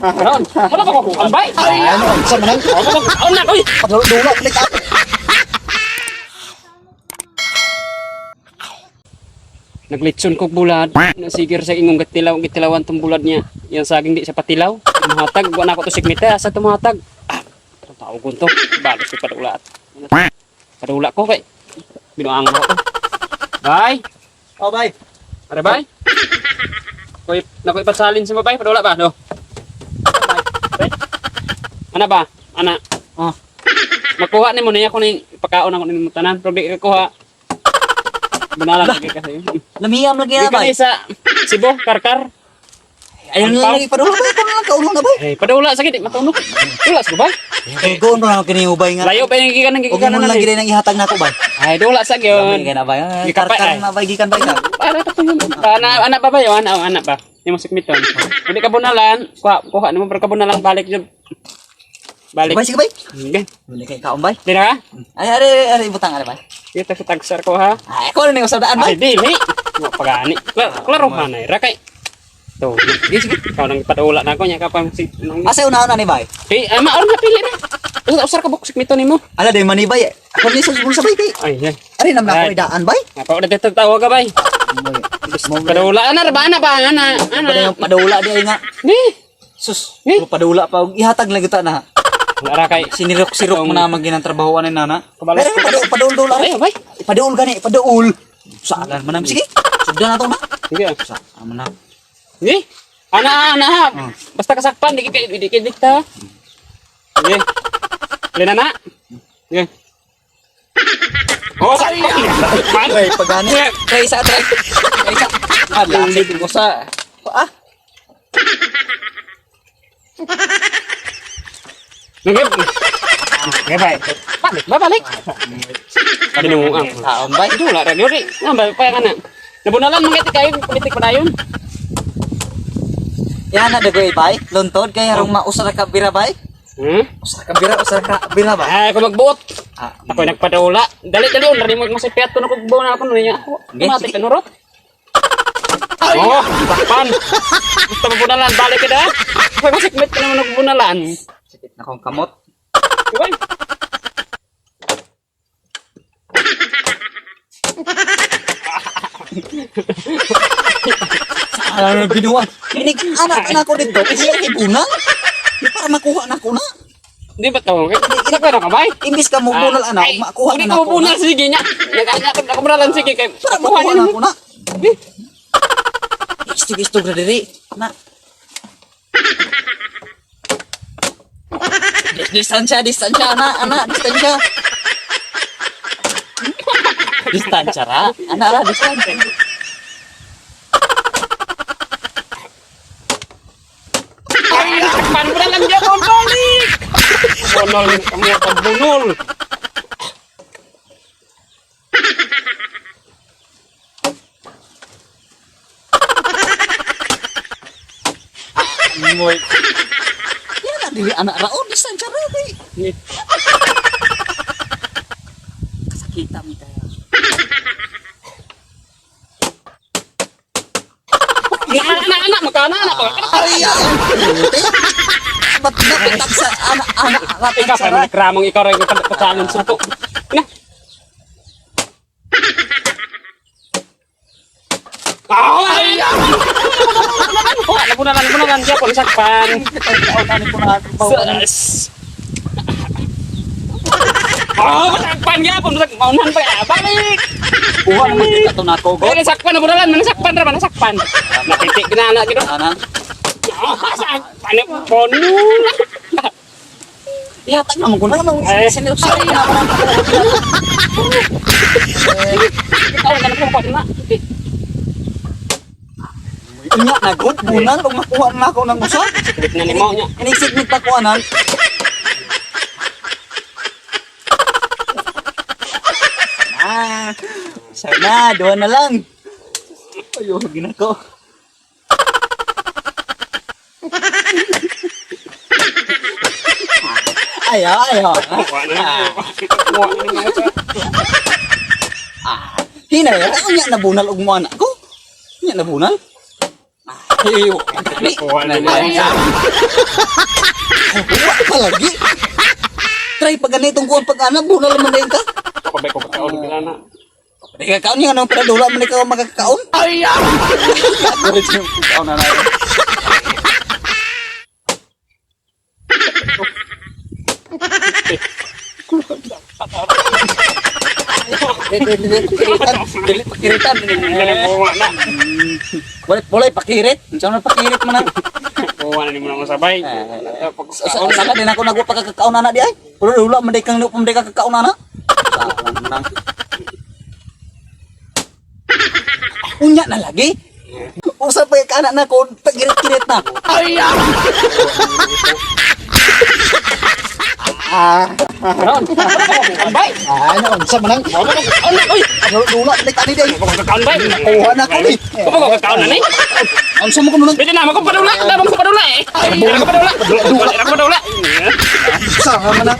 Karon, wala pa ko kuan bay. Ano, sa manang? Oh, na oy. Padula, balik ako. Naglitson kog bulad, nasigir sa ingong gatilaw, gitilawan tong bulad niya. Yang saging di sa patilaw. Muhatag, wa na ako to sikmita, asa tumuhatag. Ah, itong tao gunto. Balos ko padula at. Padula ko kay binuang ko. Bay, Oh, bay. are bay. Koy, nakoy pasalin sa babay, padula ba no? Bay. Ana ba? Ana. Oh. Makuha nimo niya ko ning ipakaon ako nimo tanan, pero di ka kuha. Banalan lagi kasi. Lamiyam lagi Di na, ka bay. ni sa Cebu, Karkar. Ayun lang lagi padula, bay. Kung lang kaulong na, bay. Eh, padula sakit, matunog. Dula sa ba? Goon ra na kini ubay nga. Layo pa yung gikan ng Og gikan mo na lang gid nang ihatag nako, bay. Ay, dula sa gyud. Lami kay na, bay. Gikan pa, Karkar ay. na, bay. Gikan, bay. Ka. Para pa to yun. Ana ana ba ba yun? Ana ana ba? Yung sikmiton. Hindi ka bunalan, kuha kuha nimo pero kabunalan balik jud. Balik. Bay, sige, bay. Sige. Hindi kay kaon, bay. Di na ka? Ay, ari, ari, butang, ari, bay. Kita sa tagsar ko ha. Ay, ako na ning usab daan, Ay, bay. dili. Wa pagani. Klaro hanay ra kay. To, sige sige. Ikaw nang padula na ako nya ka pa si nang. Asa unahon na ni, bay? Eh, ay maor na pili na. Usar usar ka buk sikmiton nimo. Ala, day mani, bay. Ako ni sa bulsa, bay. Kay. Ay, ay. Ari, nam na ako Ay. daan, bay. Nga pa udah tatawa ka bay. Padula ana ra ba ana ba ana ana. Padula padula di ay nga. Ni. Sus, Eh? puro padula pa og ihatag lang kita na. Wala ra kay Sinirok-sirok mo na maging ang trabahoan ni nana. kabalas. Pero padul padul Ay, bay. Padul gani, padul. Saalan man ang sige. Sugdan na to na. Sige. Sa amo na. Sige. Ana ana ha. Basta kasakpan di kay di kay dikta. Sige. Lina na. Sige. Oh, sakpan. Ay, pagani. Kay isa try. Kay isa. Ah, lasig ko sa. Ah, Nagib. Sige bay. Balik, ba balik. Binuang. taon bay. Dula ra gyud. Nga ba pa kana. Nabunalan mga kayo politik pa dayon. Yan na dagoy bay. Luntod kay harong mausa ra ka bira bay. Hmm? Usa ka bira, usa ka bira bay. Ay, ako magbuot. Ah, Ako nagpadula. Dali dali on rin mo masipyat ko na kog na ako niya. Okay, Mati sige. panurot. Oh, sakpan. Gusto mo bunalan, balik ka da. Pag masikmit ka naman og bunalan. Sakit na akong kamot. Uy. Ano binuan? Inig anak na ako dito. Kasi kay bunal. Di para makuha na ko na. Di ba to? Isa ka na kabay? Imbis ka mo bunal ana, Ay, makuha Hindi na ko nako. bunal sige niya. Nag-anak ako bunalan sige kay. Para Kuha makuha niya. na ko na. Istog-istog na diri. Na. Distansya, distansya, ana, ana, distansya. Distansya ra, ana ra, distansya. Ay, sakpan bunalan niya kon balik. Bunol kami pa bunol. Moy. Yan na diri ana ra, oh, distansya ra di. Kasakita mi tayo. Anak anak anak makana anak ko. Ay, ay, ba't napitak sa ana, ana, Ikaw ana, pa man kramong ikaw rin pasalin sa to. Na. Ay! Wala na bunalan siya kung sakpan. Sus. Oh, sakpan gyapon, sak maunan pa. Ah, balik. Kuha naman kita to nako go. Pero sakpan na bunalan, manasakpan ra manasakpan. Napitik na na gid. Ana. Oh, sakpan pono. Ihatag naman ko na naman. Eh. Sinusari na ako ng Ay, kana ko na. Unya na good, bunal, kung makuha na ako ng usa. Sikrit na nimo nya. Inig sigmit pa ko anan. Ah, sana, duha na lang. Ayo, ginako. Ayaw, ayaw. Kuha na. Kuha na. Hinay, unya na bunal og mo anak ko. Unya na bunal. Iyo. Kuha na nila. Wa pa lagi. Try pag ganitong kuwan pag ana, bunal man din ka. Pabay ko pagkaon nila na. Di ka kaon nga nang padula man ikaw magkakaon. Diretso yung pagkaon na na. Dili pakiritan, dili pakiritan. Kuha na. Wala wala pakirit. Unsa man pakirit man na? Kuha na nimo na masabay. Sa sa din ako nagwa pagkakaon na di ay. Pero dula man kang man ka kakaon na. Unya na lagi. Usa pa ka anak na ko pagirit-kirit na. Bay. Ah, ano unsa man ang Kaon na, oy. dula man kani di ay. Pagkakaon bay. Kuha na ko ni. Pagkakaon na ni. Unsa mo kuno nang Pwede na, magpapadula. Dama magpapadula eh. Dama magpapadula. Dama magpapadula. sa man ang